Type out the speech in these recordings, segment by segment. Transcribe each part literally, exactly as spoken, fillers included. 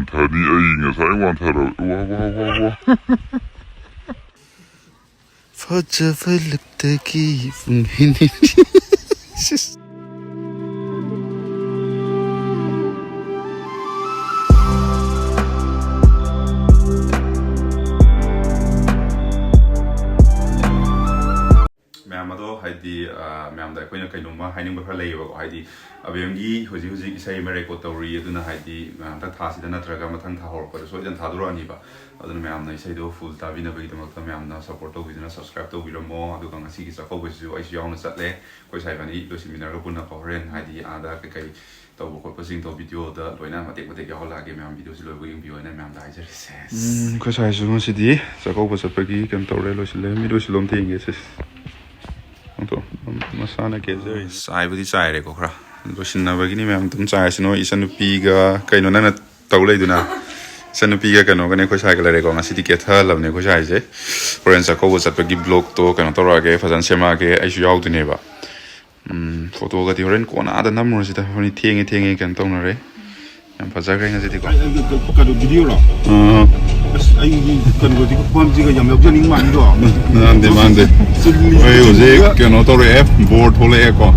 ꯊꯅꯤ ꯑꯩ ꯉꯁꯥꯏ ꯋꯥꯟꯊꯔꯕ꯫ ꯋꯥ, ꯋꯥ, ꯋꯥ, ꯋꯥ꯫ ꯐꯖꯕ ꯂꯤꯞꯇꯒꯤ ꯄꯨꯡꯍꯤꯅꯤ꯫ ꯃꯌꯥꯝ ꯑꯗꯣ ꯍꯥꯏꯗꯤ, ꯑ, ꯃꯌꯥꯝꯗ ꯑꯩꯈꯣꯏꯅ ꯀꯩꯅꯣꯝꯃ ꯍꯥꯏꯅꯤꯡꯕ ꯈꯔ ꯂꯩꯌꯦꯕꯀꯣ꯫ ꯍꯥꯏꯗꯤ ꯑꯕꯦꯝꯒꯤ ꯍꯧꯖꯤꯛ ꯍꯧꯖꯤꯛ ꯏꯁꯩ ꯑꯃ ꯔꯦꯀꯣꯔꯗ ꯇꯧꯔꯤ, ꯑꯗꯨꯅ ꯍꯥꯏꯗꯤ, ꯑ, ꯍꯟꯗꯛ ꯊꯥꯁꯤꯗ ꯅꯠꯇ꯭ꯔꯒ ꯃꯊꯪ ꯊꯥ ꯍꯧꯔꯛꯄꯗ ꯁꯣꯏꯗꯅ ꯊꯥꯗꯣꯔꯛꯑꯅꯤꯕ꯫ ꯑꯗꯨꯅ ꯃꯌꯥꯝꯅ ꯏꯁꯩꯗꯣ ꯐꯨꯜ ꯇꯥꯕꯤꯅꯕꯒꯤꯗꯃꯛꯇ ꯃꯌꯥꯝꯅ ꯁꯞꯄꯣꯔꯠ ꯇꯧꯕꯤꯗꯨꯅ ꯁꯕꯁꯀ꯭ꯔꯥꯏꯕ ꯇꯧꯕꯤꯔꯝꯃꯣ꯫ ꯑꯗꯨꯒ ꯉꯁꯤꯒꯤ ꯆꯥꯛꯀꯧꯕꯁꯤꯁꯨ ꯑꯩꯁꯨ ꯌꯥꯎꯅ ꯆꯠꯂꯦ꯫ ꯑꯩꯈꯣꯏ ꯁꯥꯏ ꯏꯕꯥꯅꯤ ꯂꯣꯏꯁꯤꯟꯃꯤꯟꯅꯔꯒ ꯄꯨꯟꯅꯀꯣ ꯍꯣꯔꯦꯟ ꯍꯥꯏꯗꯤ ꯑꯥꯗ ꯀꯩꯀꯩ ꯇꯧꯕ ꯈꯣꯠꯄꯁꯤꯡꯗꯣ ꯚꯤꯗꯤꯑꯣꯗ ꯂꯣꯏꯅ ꯃꯇꯦꯛ ꯃꯇꯦꯛ ꯌꯥꯎꯍꯜꯂꯛꯑꯒꯦ꯫ ꯃꯌꯥꯝ ꯚꯤꯗꯤꯑꯣꯁꯤ ꯂꯣꯏꯕ ꯌꯦꯡꯕꯤꯌꯣ ꯍꯥꯏꯅ ꯃꯌꯥꯝꯗ ꯍꯥꯏꯖꯔꯤꯁꯦ꯫ ꯎꯝ, ꯑꯩꯈꯣꯏ ꯁꯥꯏꯁꯨ ꯉꯁꯤꯗꯤ ꯆꯥꯛꯀꯧꯕ ꯆꯠꯄꯒꯤ ꯀꯩꯅꯣ ꯇꯧꯔꯦ, ꯂꯣꯏꯁꯤꯜꯂꯦ꯫ ꯃꯤ ꯂꯣꯏꯁꯤꯜꯂꯣꯝ ꯊꯦꯡꯒꯦ ꯁꯤꯁ꯫ ꯃꯁꯥꯅ ꯀꯦꯖꯔꯤ꯫ ꯆꯥꯏꯕꯨꯗꯤ ꯆꯥꯏꯔꯦꯀꯣ ꯈꯔ꯫ ꯂꯣꯏꯁꯤꯟꯅꯕꯒꯤꯅꯤ ꯃꯌꯥꯝ ꯑꯗꯨꯝ ꯆꯥꯏꯔꯁꯤꯅꯣ꯫ ꯏꯆꯟꯅꯨꯄꯤꯒ ꯀꯩꯅꯣ ꯅꯪꯅ ꯇꯧ ꯂꯩꯗꯨꯅ? ꯏꯆꯟꯅꯨꯄꯤꯒ ꯀꯩꯅꯣꯒꯅꯦ ꯑꯩꯈꯣꯏ ꯁꯥꯏꯒ ꯂꯩꯔꯦꯀꯣ꯫ ꯉꯁꯤꯗꯤ ꯀꯦꯊꯍꯜꯂꯕꯅꯦ ꯑꯩꯈꯣꯏ ꯁꯥꯏꯁꯦ꯫ ꯍꯣꯔꯦꯟ ꯆꯥꯛꯀꯧꯕ ꯆꯠꯄꯒꯤ ꯕ꯭ꯂꯣꯛꯇꯣ ꯀꯩꯅꯣ ꯇꯧꯔꯛꯑꯒꯦ, ꯐꯖꯅ ꯁꯦꯝꯃꯛꯑꯒꯦ꯫ ꯑꯩꯁꯨ ꯌꯥꯎꯗꯣꯏꯅꯦꯕ꯫ ꯎꯝ, ꯐꯣꯇꯣꯒꯗꯤ ꯍꯣꯔꯦꯟ ꯀꯣꯟꯅ ꯑꯥꯗ ꯅꯝꯃꯨꯔꯁꯤꯗ꯫ ꯍꯣꯔꯦꯟ ꯊꯦꯡꯉꯦ, ꯊꯦꯡꯉꯦ ꯀꯩꯅꯣ ꯇꯧꯅꯔꯦ꯫ ꯌꯥꯝ ꯐꯖꯈ꯭ꯔꯦ ꯉꯁꯤꯗꯤꯀꯣ꯫ ꯑꯩ, ꯑꯩ, ꯀꯩꯅꯣ, ꯚꯤꯗꯤꯑꯣꯔꯣ? ꯑꯥ꯫ ꯑꯁ, ꯑꯩꯒꯤ ꯀꯩꯅꯣꯗꯤ ꯈꯨꯐꯝꯁꯤꯒ ꯌꯥꯝ ꯌꯥꯎꯖꯅꯤꯡ ꯃꯥꯟꯗꯣ꯫ ꯃꯥꯟꯗꯦ, ꯃꯥꯟꯗꯦ꯫ ꯆꯨꯝꯃꯤ꯫ ꯑꯩ ꯍꯧꯖꯤꯛ ꯀꯩꯅꯣ ꯇꯧꯔꯛꯑꯦ, ꯕꯣꯔ ꯊꯣꯛꯂꯛꯑꯦꯀꯣ꯫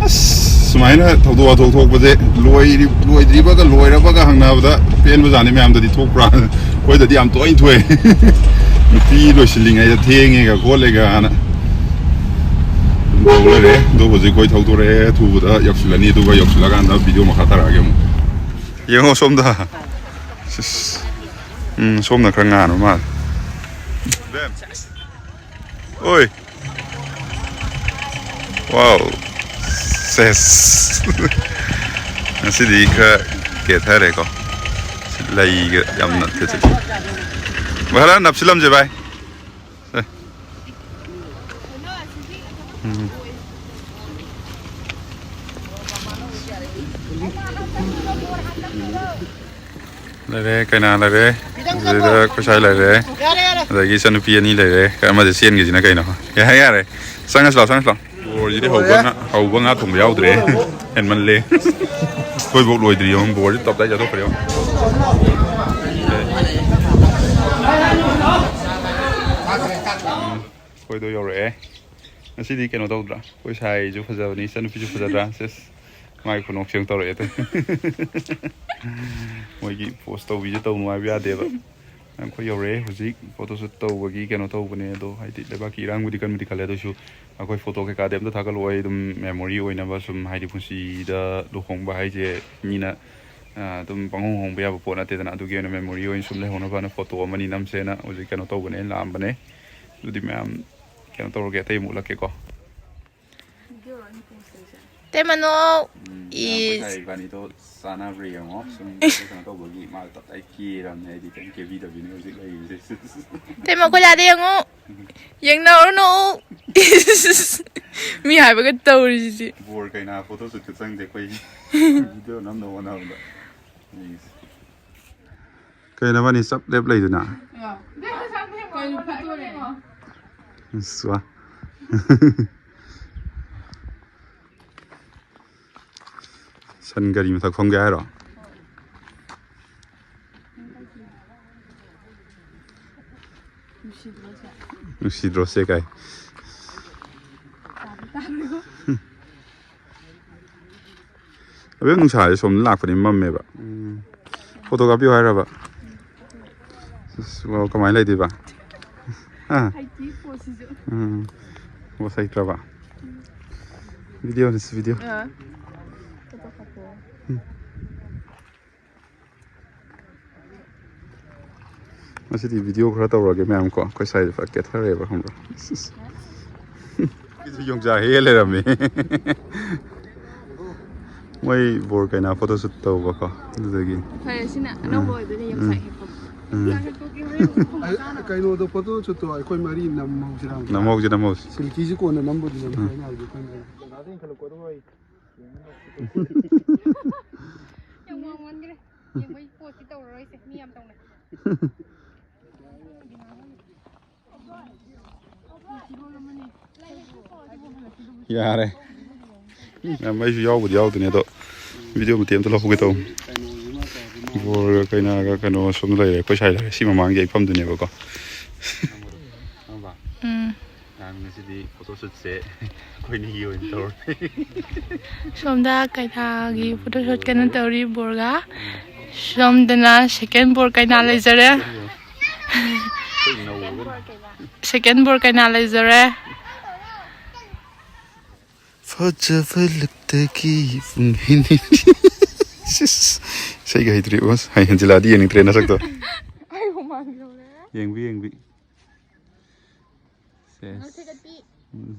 ꯑꯁ, ꯁꯨꯃꯥꯏꯅ ꯊꯧꯗꯣꯛ ꯋꯥꯊꯣꯛ ꯊꯣꯛꯄꯁꯦ ꯂꯣꯏꯔꯤ-, ꯂꯣꯏꯗ꯭ꯔꯤꯕꯒ ꯂꯣꯏꯔꯕꯒ ꯍꯪꯅꯕꯗ ꯄꯦꯟꯕꯖꯥꯠꯅꯤ꯫ ꯃꯌꯥꯝꯗꯗꯤ ꯊꯣꯛꯄ꯭ꯔꯥ? ꯑꯩꯈꯣꯏꯗꯗꯤ ꯌꯥꯝ ꯇꯣꯏꯅ ꯊꯣꯛꯑꯦ꯫ ꯅꯨꯄꯤ ꯂꯣꯏꯁꯤꯜꯂꯤꯉꯩꯗ ꯊꯦꯡꯉꯦꯒ ꯈꯣꯠꯂꯦꯒ ꯍꯥꯏꯅ꯫ ꯇꯧ ꯂꯩꯔꯦ꯫ ꯑꯗꯣ ꯍꯧꯖꯤꯛ ꯑꯩꯈꯣꯏ ꯊꯧꯗꯣꯔꯛꯑꯦ꯫ ꯑꯊꯨꯕꯗ ꯌꯧꯁꯤꯜꯂꯅꯤ, ꯑꯗꯨꯒ ꯌꯧꯁꯤꯜꯂꯀꯥꯟꯗ ꯚꯤꯗꯤꯑꯣ ꯃꯈꯥ ꯇꯥꯔꯛꯑꯒꯦ ꯑꯃꯨꯛ꯫ ꯌꯦꯡꯉꯣ ꯁꯣꯝꯗ꯫ ꯁꯤꯁ꯫ ꯎꯝ, ꯁꯣꯝꯅ ꯈꯔ ꯉꯥꯟꯕ ꯃꯥꯜꯂꯦ꯫ ꯑꯣꯏ꯫ ꯋꯥꯎ꯫ ꯁꯦꯁ꯫ ꯉꯁꯤꯗꯤ ꯈꯔ ꯀꯦꯊꯔꯦꯀꯣ꯫ ꯂꯩꯒ ꯌꯥꯝꯅ ꯊꯦꯠꯆꯜꯂꯤ꯫ ꯚꯥꯏ, ꯈꯔ ꯅꯞꯁꯤꯜꯂꯝꯁꯦ ꯚꯥꯏ꯫ ꯑꯦ꯫ ꯎꯝ꯫ ꯂꯩꯔꯦ, ꯀꯩꯅꯥ ꯂꯩꯔꯦ, ꯑꯗꯨꯗ ꯑꯩꯈꯣꯏ ꯁꯥꯏ ꯂꯩꯔꯦ, ꯑꯗꯒꯤ ꯏꯆꯟꯅꯨꯄꯤ ꯑꯅꯤ ꯂꯩꯔꯦ, ꯑꯃꯁꯦ ꯆꯦꯟꯈꯤꯁꯤꯅ ꯀꯩꯅꯣ? ꯌꯥꯔꯦ, ꯌꯥꯔꯦ, ꯆꯪꯉꯁꯤ ꯂꯥꯎ, ꯆꯪꯉꯁꯤ ꯂꯥꯎ꯫ ꯕꯣꯔꯁꯤꯗꯤ ꯍꯧꯕ ꯉꯥ, ꯍꯧꯕ ꯉꯥ ꯊꯣꯡꯕ ꯌꯥꯎꯗ꯭ꯔꯦ, ꯍꯦꯟꯃꯜꯂꯦ꯫ ꯑꯩꯈꯣꯏꯐꯥꯎ ꯂꯣꯏꯗ꯭ꯔꯤ ꯌꯦꯡꯉꯣ, ꯕꯣꯔꯁꯦ ꯇꯞꯇꯥꯏ ꯆꯥꯊꯣꯛꯈ꯭ꯔꯦ ꯌꯦꯡꯉꯣ꯫ ꯑꯩꯈꯣꯏꯗꯣ ꯌꯧꯔꯛꯑꯦ꯫ ꯉꯁꯤꯗꯤ ꯀꯩꯅꯣ ꯇꯧꯗ꯭ꯔꯥ? ꯑꯩꯈꯣꯏ ꯁꯥꯏꯁꯨ ꯐꯖꯕꯅꯤ, ꯏꯆꯟꯅꯨꯄꯤꯁꯨ ꯐꯖꯗ꯭ꯔꯥ? ꯁꯦꯁ, ꯃꯥꯏ ꯈꯨꯅꯣꯛꯁꯦ ꯑꯃꯨꯛ ꯇꯧꯔꯛꯑꯦ ꯇꯨ꯫ ꯃꯣꯏꯒꯤ ꯄꯣꯁ ꯇꯧꯕꯤꯁꯦ ꯇꯧꯅꯨ ꯍꯥꯏꯕ ꯌꯥꯗꯦꯕ꯫ ꯑꯩꯈꯣꯏ ꯌꯧꯔꯛꯑꯦ ꯍꯧꯖꯤꯛ꯫ ꯐꯣꯇꯣ ꯁꯨꯠ ꯇꯧꯕꯒꯤ ꯀꯩꯅꯣ ꯇꯧꯕꯅꯦ ꯑꯗꯣ, ꯍꯥꯏꯗꯤ ꯂꯩꯕꯥꯛꯀꯤ ꯏꯔꯥꯡꯕꯨꯗꯤ ꯀꯟꯕꯨꯗꯤ ꯀꯜꯂꯦ, ꯑꯗꯨ ꯑꯣꯏꯁꯨ ꯑꯩꯈꯣꯏ ꯐꯣꯇꯣ ꯀꯩꯀꯥꯗꯤ ꯑꯝꯇ ꯊꯥꯒꯠꯂꯛꯑꯣꯏ꯫ ꯑꯗꯨꯝ ꯃꯦꯃꯣꯔꯤ ꯑꯣꯏꯅꯕ ꯁꯨꯝ, ꯍꯥꯏꯗꯤ ꯄꯨꯟꯁꯤꯗ ꯂꯨꯍꯣꯡꯕ ꯍꯥꯏꯁꯦ ꯃꯤꯅ, ꯑ, ꯑꯗꯨꯝ ꯄꯪꯍꯣꯡ ꯍꯣꯡꯕ ꯌꯥꯕ ꯄꯣꯠ ꯅꯠꯇꯦꯗꯅ꯫ ꯑꯗꯨꯒꯤ ꯑꯣꯏꯅ ꯃꯦꯃꯣꯔꯤ ꯑꯣꯏꯅ ꯁꯨꯝ ꯂꯩꯍꯧꯅꯕꯅ ꯐꯣꯇꯣ ꯑꯃꯅꯤ ꯅꯝꯁꯦꯅ ꯍꯧꯖꯤꯛ ꯀꯩꯅꯣ ꯇꯧꯕꯅꯦ, ꯂꯥꯛꯑꯝꯕꯅꯦ꯫ ꯑꯗꯨꯗꯤ ꯃꯌꯥꯝ ꯀꯩꯅꯣ ꯇꯧꯔꯒꯦ, ꯑꯇꯩ ꯑꯃꯨꯛ ꯎꯠꯂꯛꯀꯦꯀꯣ꯫ ꯇꯦꯃꯅꯣ꯫ ꯎꯝ, ꯏꯁ꯫ ꯉꯁꯥꯏ ꯏꯕꯥꯅꯤꯗꯣ ꯆꯥꯟꯅꯕ꯭ꯔꯥ ꯌꯦꯡꯉꯣ꯫ ꯁꯨꯝ ꯀꯩꯅꯣ ꯇꯧꯕꯒꯤ ꯃꯥ ꯇꯞꯇꯥꯏ ꯀꯦꯔꯝꯅꯦ, ꯑꯩꯗꯤ ꯀꯩꯝ ꯀꯦꯕꯤꯗꯕꯤꯅꯦ ꯍꯧꯖꯤꯛ ꯂꯩꯔꯤꯁꯦ꯫ ꯇꯦꯃ, ꯑꯩꯈꯣꯏ ꯂꯥꯗ ꯌꯦꯡꯉꯣ꯫ ꯌꯦꯡꯅꯧꯔꯨꯅꯨ꯫ ꯏꯁ꯫ ꯃꯤ ꯍꯥꯏꯕꯒ ꯇꯧꯔꯤꯁꯤꯗꯤ꯫ ꯕꯣꯔ ꯀꯩꯅꯥ ꯐꯣꯇꯣ ꯁꯨꯠꯀ ꯆꯪꯗꯦ ꯑꯩꯈꯣꯏ꯫ ꯚꯤꯗꯤꯑꯣ ꯅꯝꯅꯕ ꯍꯣꯠꯅꯕꯗ꯫ ꯌꯦꯡꯁꯤ꯫ ꯀꯩꯅꯣ ꯅꯕꯥꯅꯤ ꯆꯞ ꯂꯦꯞ ꯂꯩꯗꯨꯅ? ꯀꯩꯅꯣ ꯐꯣꯇꯣꯅꯦ꯫ ꯏꯁ, ꯋꯥ꯫ ꯁꯟ ꯒꯥꯔꯤ ꯃꯊꯛ ꯐꯝꯒꯦ ꯍꯥꯏꯔꯣ? ꯅꯨꯡꯁꯤꯗ꯭ꯔꯣ ꯁꯦ? ꯅꯨꯡꯁꯤꯗ꯭ꯔꯣ ꯁꯦ ꯀꯥꯏ? ꯇꯥꯕ ꯇꯥꯔꯣꯏꯀꯣ꯫ ꯑꯕꯦꯝ, ꯅꯨꯡꯁꯥꯁꯦ ꯁꯣꯝꯗ ꯂꯥꯛꯄꯗꯤ ꯃꯝꯃꯦꯕ꯫ ꯎꯝ꯫ ꯐꯣꯇꯣ ꯀꯥꯞꯄꯤꯌꯨ ꯍꯥꯏꯔꯕ? ꯑꯁ, ꯋꯥ, ꯀꯃꯥꯏꯅ ꯂꯩꯗꯣꯏꯕ? ꯍꯥ? ꯍꯩꯇꯤ ꯄꯣꯠꯁꯤꯁꯨ꯫ ꯎꯝ꯫ ꯕꯣꯁ ꯍꯩꯇ꯭ꯔꯕ? ꯚꯤꯗꯤꯑꯣꯅꯤ ꯁꯤ, ꯚꯤꯗꯤꯑꯣ꯫ ꯑꯥ꯫ ꯐꯣꯇꯣ ꯀꯥꯞꯄꯣ꯫ ꯎꯝ꯫ ꯉꯁꯤꯗꯤ ꯚꯤꯗꯤꯑꯣ ꯈꯔ ꯇꯧꯔꯒꯦ ꯃꯌꯥꯝ ꯀꯣ꯫ ꯑꯩꯈꯣꯏ ꯁ꯭ꯋꯥꯏꯗ ꯐꯖ ꯀꯦꯊꯔꯦꯕ, ꯈꯪꯕ꯭ꯔꯥ? ꯁꯤꯁ꯫ ꯁꯤꯁꯨ ꯌꯣꯡꯆꯥꯛ ꯍꯦꯛꯑ ꯂꯩꯔꯝꯃꯦ꯫ ꯃꯣꯏ ꯕꯣꯔ ꯀꯩꯅꯥ ꯐꯣꯇꯣ ꯁꯨꯠ ꯇꯧꯕꯀꯣ, ꯑꯗꯨꯗꯒꯤ꯫ ꯐꯔꯦ, ꯁꯤꯅ ꯎꯝ꯫ ꯑꯅꯧꯕ ꯑꯣꯏꯗꯣꯏꯅꯦ, ꯎꯝ꯫ ꯌꯣꯡꯆꯥꯛ ꯍꯦꯛꯄ꯫ ꯎꯝ꯫ ꯑ-, ꯀꯩꯅꯣꯗꯣ, ꯐꯣꯇꯣ ꯁꯨꯠꯇꯣ ꯑꯩꯈꯣꯏ ꯃꯔꯤ ꯅꯝꯍꯧꯁꯤꯔꯥ? ꯅꯝꯍꯧꯁꯤ, ꯅꯝꯍꯧꯁꯤ꯫ ꯁꯤꯜꯀꯤꯁꯤ ꯀꯣꯟꯅ ꯅꯝꯕꯨꯗꯤ ꯅꯝꯁꯤ, ꯎꯝ꯫ ꯑꯩꯅ ꯍꯥꯏꯕꯗꯤ ꯑꯩꯈꯣꯏ ꯃꯔꯤ꯫ ꯌꯥꯝ ꯋꯥꯡꯃꯟꯈ꯭ꯔꯦ꯫ ꯌꯦꯡꯕꯩ ꯄꯣꯠꯁꯤ ꯇꯧꯔꯔꯣꯏꯁꯦ꯫ ꯃꯤ ꯌꯥꯝ ꯇꯧꯅꯩ꯫ ꯌꯥꯔꯦ꯫ ꯌꯥꯝ ꯑꯩꯁꯨ ꯌꯥꯎꯕꯨꯗꯤ ꯌꯥꯎꯗꯣꯏꯅꯦ ꯑꯗꯣ꯫ ꯚꯤꯗꯤꯑꯣ ꯃꯇꯦꯛ ꯑꯃꯇ ꯂꯧꯍꯧꯒꯦ ꯇꯧꯕ꯫ ꯕꯣꯔꯒ ꯀꯩꯅꯥꯒ ꯀꯩꯅꯣ ꯁꯣꯝꯗ ꯂꯩꯔꯦ, ꯑꯩꯈꯣꯏ ꯁꯥꯏ ꯂꯩꯔꯦ, ꯁꯤ ꯃꯃꯥꯡꯒꯤ ꯑꯩ ꯐꯝꯗꯨꯅꯦꯕꯀꯣ꯫ ꯎꯝ꯫ ꯅꯍꯥꯟ ꯉꯁꯤꯗꯤ ꯐꯣꯇꯣ ꯁꯨꯠꯁꯦ ꯑꯩꯈꯣꯏꯅꯤꯒꯤ ꯑꯣꯏꯅ ꯇꯧꯔꯦ꯫ ꯁꯣꯝꯗ ꯀꯩꯅꯥꯒꯤ ꯐꯣꯇꯣ ꯁꯨꯠ ꯀꯩꯅꯣ ꯇꯧꯔꯤ ꯕꯣꯔꯒ꯫ ꯁꯣꯝꯗꯅ ꯁꯦꯀꯦꯟ ꯕꯣꯔ ꯀꯩꯅꯥ ꯂꯩꯖꯔꯦ꯫ ꯑꯩꯈꯣꯏ ꯅꯧꯕꯒ ꯁꯦꯀꯦꯟ ꯕꯣꯔ ꯀꯩꯅꯥ ꯂꯩꯖꯔꯦ꯫ ꯐꯖꯕ ꯂꯨꯛꯇꯒꯤ ꯄꯨꯡꯍꯤꯅꯤ꯫ ꯁꯤꯁ, ꯏꯁꯩꯒ ꯍꯩꯇ꯭ꯔꯤ꯫ ꯑꯁ, ꯍꯩ ꯍꯦꯟꯖꯤꯜꯂꯛꯑꯗꯤ ꯌꯦꯡꯅꯤꯡꯗ꯭ꯔꯦ ꯅꯁꯛꯇꯣ꯫ ꯑꯩ ꯍꯨꯃꯥꯡ ꯁꯧꯔꯦ꯫ ꯌꯦꯡꯕꯤ, ꯌꯦꯡꯕꯤ꯫ ꯁꯦꯁ꯫ ꯉꯛ ꯊꯦꯛꯀꯠꯄꯤ꯫ ꯎꯝ꯫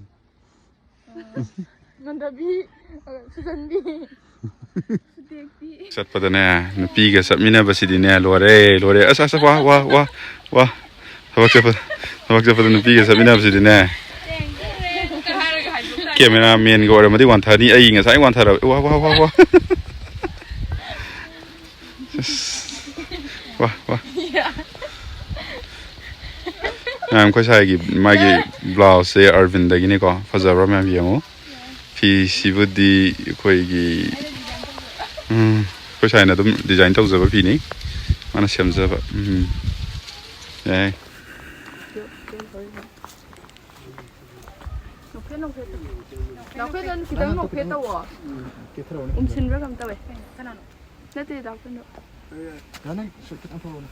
ꯅꯟꯗꯕꯤ꯫ ꯁꯨꯖꯟꯕꯤ꯫ ꯆꯠꯄꯗꯅꯦ, ꯅꯨꯄꯤꯒ ꯆꯠꯃꯤꯟꯅꯕꯁꯤꯗꯤꯅꯦ, ꯂꯣꯏꯔꯦ, ꯂꯣꯏꯔꯦ꯫ ꯑꯁ, ꯑꯁ, ꯋꯥ, ꯋꯥ, ꯋꯥ, ꯋꯥ꯫ ꯊꯕꯛ ꯆꯠꯄ, ꯊꯕꯛ ꯆꯠꯄꯗ ꯅꯨꯄꯤꯒ ꯆꯠꯃꯤꯟꯅꯕꯁꯤꯗꯤꯅꯦ꯫ ꯀꯦꯃꯦꯔꯥ ꯃꯦꯟꯒ ꯑꯣꯏꯔꯝꯃꯗꯤ ꯋꯥꯟꯊꯅꯤ꯫ ꯑꯩ ꯉꯁꯥꯏ ꯋꯥꯟꯊꯔꯕ꯫ ꯋꯥ, ꯋꯥ, ꯋꯥ, ꯋꯥ꯫ ꯑꯁ꯫ ꯋꯥ, ꯋꯥ꯫ ꯃꯌꯥꯝ, ꯑꯩꯈꯣꯏ ꯁꯥꯏꯒꯤ, ꯃꯥꯒꯤ ꯕ꯭ꯂꯥꯎꯁꯁꯦ ꯑꯔꯕꯤꯟꯗꯒꯤꯅꯤꯀꯣ꯫ ꯐꯖꯕ꯭ꯔꯥ ꯃꯌꯥꯝ ꯌꯦꯡꯉꯨ꯫ ꯐꯤꯁꯤꯕꯨꯗꯤ ꯑꯩꯈꯣꯏꯒꯤ, ꯎꯝ, ꯑꯩꯈꯣꯏ ꯁꯥꯏꯅ ꯑꯗꯨꯝ ꯗꯤꯖꯥꯏꯟ ꯇꯧꯖꯕ ꯐꯤꯅꯤ, ꯃꯥꯅ ꯁꯦꯝꯖꯕ꯫ ꯎꯝ, ꯌꯥꯏ꯫ ꯅꯣꯛꯐꯦꯠ, ꯅꯣꯛꯐꯦꯠ ꯇꯧ꯫ ꯅꯣꯛꯐꯦꯠ ꯇꯧ, ꯈꯤꯇꯪ ꯅꯣꯛꯐꯦꯠ ꯇꯧꯋꯣ꯫ ꯎꯝꯁꯤꯟꯕ꯭ꯔꯥ ꯀꯩꯅꯣꯝ ꯇꯧꯋꯦ꯫ ꯀꯅꯥꯅꯣ? ꯅꯠꯇꯦ, ꯗꯥ ꯀꯩꯅꯣ꯫ ꯌꯥ, ꯅꯪ ꯁꯨꯠ ꯈꯤꯇꯪ ꯊꯣꯛꯂꯛꯑꯣꯅꯦ꯫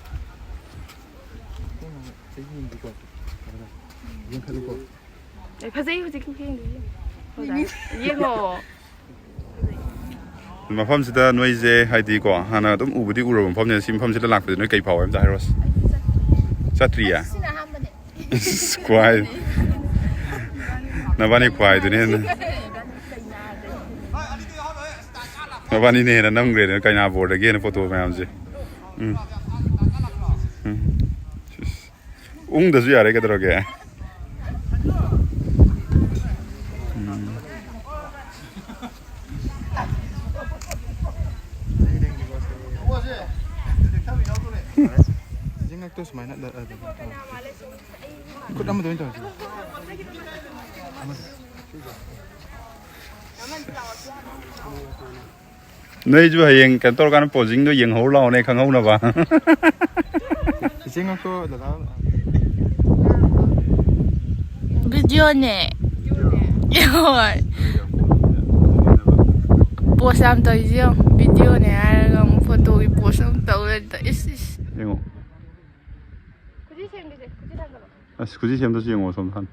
ꯑꯩ ꯌꯦꯡꯒꯦꯀꯣ꯫ ꯌꯦꯡꯈꯠꯂꯨꯀꯣ꯫ ꯑꯦ, ꯐꯖꯩ, ꯍꯧꯖꯤꯛꯀꯤ ꯈꯨꯌꯦꯡꯗꯣ ꯌꯦꯡꯉꯣ꯫ ꯌꯦꯡꯉꯣ꯫ ꯃꯐꯝꯁꯤꯗ ꯅꯣꯏꯁꯦ ꯍꯥꯏꯗꯤꯀꯣ, ꯍꯥꯟꯅ ꯑꯗꯨꯝ ꯎꯕꯨꯗꯤ ꯎꯔꯕ ꯃꯐꯝꯅꯦ꯫ ꯁꯤ ꯃꯐꯝꯁꯤꯗ ꯂꯥꯛꯄꯁꯦ ꯅꯣꯏ ꯀꯩ ꯐꯥꯎꯋꯦ ꯑꯝꯇ ꯍꯥꯏꯔꯣꯁ? ꯆꯠꯇ꯭ꯔꯤꯌꯦ? ꯁꯤꯅ ꯑꯍꯥꯟꯕꯅꯦ꯫ ꯏꯁ, ꯈꯨꯍꯥꯏ꯫ ꯅꯕꯥꯅꯤ ꯈꯨꯍꯥꯏꯗꯨꯅ ꯍꯦꯟꯅ꯫ ꯅꯕꯥꯅꯤꯅ ꯍꯦꯟꯅ ꯅꯝꯈ꯭ꯔꯦꯗꯅ ꯀꯩꯅꯥ ꯕꯣꯔꯗꯒꯤ ꯍꯦꯟꯅ ꯐꯣꯇꯣ ꯃꯌꯥꯝꯁꯦ꯫ ꯎꯝ꯫ ꯎꯝ꯫ ꯁꯤꯁ꯫ ꯎꯪꯗꯁꯨ ꯌꯥꯔꯦ, ꯀꯩꯗꯧꯔꯒꯦ? ꯎꯝ꯫ ꯆꯤꯡꯉꯛꯇꯣ ꯁꯨꯃꯥꯏꯅ ꯂ-, ꯑ, ꯈꯨꯠ ꯑꯃꯗ ꯑꯣꯏꯅ ꯇꯧꯔꯁꯤ꯫ ꯑꯃꯗ꯫ ꯅꯣꯏꯁꯨ ꯍꯌꯦꯡ ꯀꯩꯅꯣ ꯇꯧꯔꯀꯥꯟꯗ ꯄꯣꯖꯤꯡꯗꯣ ꯌꯦꯡꯍꯧ ꯂꯥꯛꯑꯣꯅꯦ, ꯈꯪꯍꯧꯅꯕ꯫ ꯏꯁꯤꯡ ꯑꯃꯁꯨ ꯗꯗꯥ꯫ ꯚꯤꯗꯤꯑꯣꯅꯦ꯫ ꯍꯣꯏ꯫ ꯄꯣꯁ ꯌꯥꯝ ꯇꯧꯔꯤꯁꯦ ꯌꯦꯡꯉꯣ, ꯚꯤꯗꯤꯑꯣꯅꯦ ꯍꯥꯏꯔꯒ ꯑꯃꯨꯛ ꯐꯣꯇꯣꯒꯤ ꯄꯣꯁ ꯑꯃꯨꯛ ꯇꯧ ꯂꯩꯗ꯫ ꯏꯁ ꯏꯁ꯫ ꯌꯦꯡꯉꯣ꯫ ꯈꯨꯖꯤ ꯁꯦꯝꯒꯦꯁꯦ, ꯈꯨꯖꯤ ꯊꯥꯡꯒꯠꯂꯣ꯫ ꯑꯁ, ꯈꯨꯖꯤ ꯁꯦꯝꯗꯁꯨ ꯌꯦꯡꯉꯣ ꯁꯣꯝ ꯍꯥꯟꯅ꯫